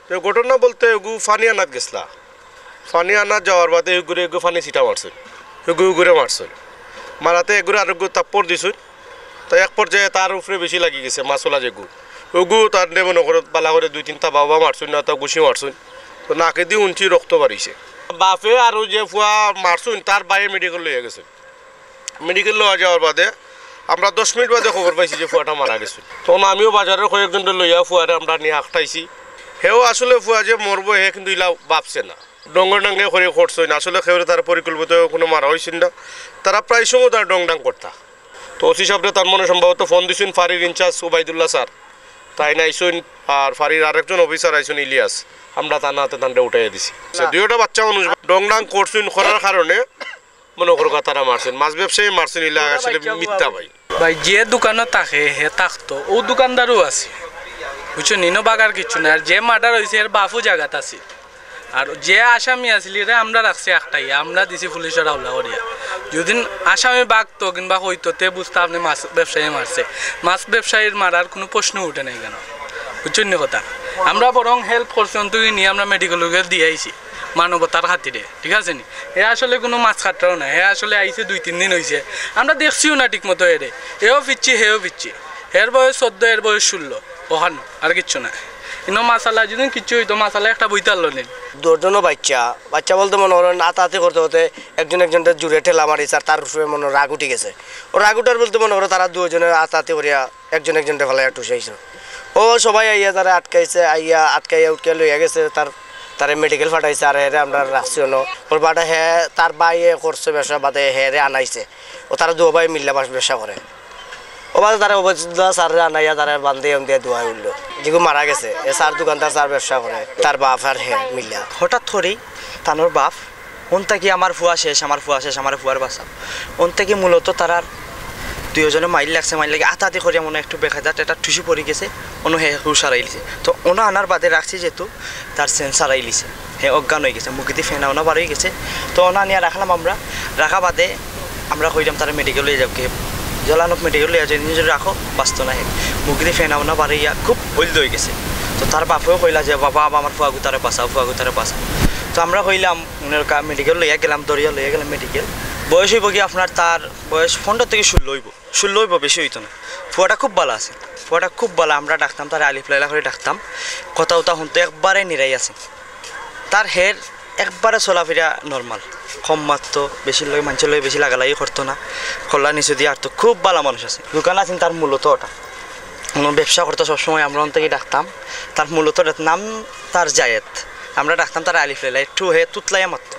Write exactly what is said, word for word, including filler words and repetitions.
তো ঘটনা বলতে এগু পানি আনাত গেছলা, পানি আনাত যাওয়ার বাদে এগুরে এগু পানি ছিটা মারছইন, এগু এগুরে মারছইন, মারাতে এগুরে আরোগ্য তাপ্পর দিছইন। তো এক পর্যায়ে তার উপরে বেশি লাগি গেছে মাছওয়ালা যেগু, ওগু তার নে মনো করো বালা করে দুই তিনটা বাবা মারছইন না, তা ঘুষি মারছইন। তো নাকেদি উনছি রক্ত বাড়িছে। বাপে আর ওই যে ফুয়া মারছইন, তার বাইরে মেডিকেল লইয়া গেছে। মেডিকেল লওয়া যাওয়ার বাদে আমরা দশ মিনিট বাদে খবর পাইছি যে ফুয়াটা মারা গেছে। তখন আমিও বাজারের কয়েকজনরে লইয়া ফুয়ারে আমরা নিয়া আখটাইছি। হেও আসলে ফুয়া যে মরবো, হে কিন্তু ইলা ভাবছে না। ডঙ্গর ডাঙ্গে করে করছইন, আসলে কেউরে তার পরিকল্পিত কোনো মারা হইছিল না। তারা প্রায় সময় তার ডং ডাং করতা। তো ওসি সাহেবরে তার মনে সম্ভবত ফোন দিছইন ফাঁড়ির ইনচার্জ উবাইদুল্লাহ স্যার, তাইন আইছইন, আর ফাঁড়ির আরেকজন অফিসার আইছইন ইলিয়াস। আমরা তান হাতে তানরে উঠাইয়া দিছি। দুইটা বাচ্চা মানুষ ডং ডাং করছইন, করার কারণে মনো করো তারা মারছইন, মাছ ব্যবসায়ী মারছইন, ইলা আসলে মিথ্যা ভাই। ভাই, যে দোকানো থাকে, হে থাকতো, ও দোকানদারও আছে, বুঝছো নি? ইনো বাগার কিচ্ছু নাই। আর যে মার্ডার হইছে, এর বাপও জাগাত আছে। আর যে আসামি আছিল, এরে আমরা রাখছি আখটাইয়া, আমরা দিছি পুলিশর হাওলা করিয়া। যদি আসামি বাগতো কিংবা হইতো, তে বুঝতা আপনে মাছ ব্যবসায়ী মারছে। মাছ ব্যবসায়ীর মারার কোনো প্রশ্ন উঠে নাই কেন, বুঝছইন নি কথা? আমরা বরং হেল্প করছি, অন্তত নিয়া আমরা মেডিকেল দিয়া আইছি মানবতার খাতিরে, ঠিক আছে নি? হে আসলে কোনো মাছ কাটরাও না, হে আসলে আইছে দুই তিন দিন হইছে, আমরা দেখছিও না ঠিক মতো এরে। এও ফিরছি, হেও ফিরছি। হের বয়স চোদ্দ, এর বয়স ষোলো, ওখান আর কিচ্ছু না। ইনো মাসালা যদি কিচ্ছু হইতো, মাসালা একটা বইতাল নিন। দুজনও বাচ্চা, বাচ্চা বলতে মনে করেন আতাআতি করতে করতে একজন একজনটা জুরে ঠেলা মারিছে, আর তার উপরে মনে হয় রাগ উঠি গেছে। ও রাগ উঠার বলতে মনে করো তারা দুজনে আতাআতি করিয়া একজন একজনটা ফেলাইয়া টুসাইছে। ও সবাই আইয়া তারা আটকাইছে, আইয়া আটকাইয়া উটকে লইয়া গেছে, তার তারে মেডিকেল পাঠাইছে, আর হেরে আমরা রাখছি অনো। ওর বাটা হে, তার ভাইয়ে করছে ব্যবসা বাদে হেরে আনাইছে। ও তারা দুও ভাই মিল্লা বাস ব্যবসা করে। ও বাদে তারা ওবায়দুল্লাহ স্যাররে আনাইয়া তারা বান্ধে এম দিয়ে দোয়া উঠলো। যেগু মারা গেছে, এ স্যার দোকানদার স্যার ব্যবসা করে, তার বাপ আর হে মিল্লা। হঠাৎ করেই তানোর বাপ, "অন থাকি আমার ফুয়া শেষ, আমার ফুয়া শেষ, আমার ফুয়ার বাঁচাও।" অন থাকি মূলত তারার দুইজনে মাইর লাগছে, মাইর লাগি আতাআতি করিয়া মনে একটু বেকায়দাত এটা ঠুসি পড়ি গেছে, অনো হে হুশ হারাইলিছে। তো অনো আনার বাদে রাখছি যেহেতু, তার সেন্স হারাইলিছে, হে অজ্ঞান হয়ে গেছে, মুখেদি ফেনা উনা বার হয়ে গেছে। তো অনো আনিয়া রাখলাম আমরা, রাখা বাদে আমরা কইলাম তারা মেডিকেল লইয়া যাও কে, জলানক মেডিকেল লইয়া যাও, নিজে রাখো, বাঁচতো না হে। মুখেদি ফেনা উনা বার হইয়া খুব হলদে হয়ে গেছে। তো তার বাপেও কইলা যে, "বাবা, বাবা, আমার ফুয়াগুতারে বাঁচাও, ফুয়াগুতারে বাঁচাও।" তো আমরা কইলাম, উনার কা-, মেডিকেল লইয়া গেলাম, দরিয়া লইয়া গেলাম মেডিকেল। বয়স হইব কি আপনার, তার বয়স পনেরো থেকে ষোলো হইব, ষোলো হইব, বেশি হইতো না। ফুয়াটা খুব ভালো আছে, ফুয়াটা খুব ভালো। আমরা ডাকতাম তারে, আলিফ লাইলা করে ডাকতাম, কথা উতা শুনতো, একবারে নিরাই আছে। তার হের একবারে চলাফেরা নর্মাল, কম মারতো, বেশির লগে, মানুষের লগে বেশি লাগালাগি করতো না, কল্লা নিচু দিয়ে আরতো, খুব ভালো মানুষ আছে। দোকান আছেন তার মূলত ওটা, কোনো ব্যবসা করতো সবসময়, আমরা অন থাকি ডাকতাম। তার মূলত ওটা নাম তার জায়েদ, আমরা ডাকতাম তার আলিফ লাইলা, একটু হে তুতলাইয়া মারতো।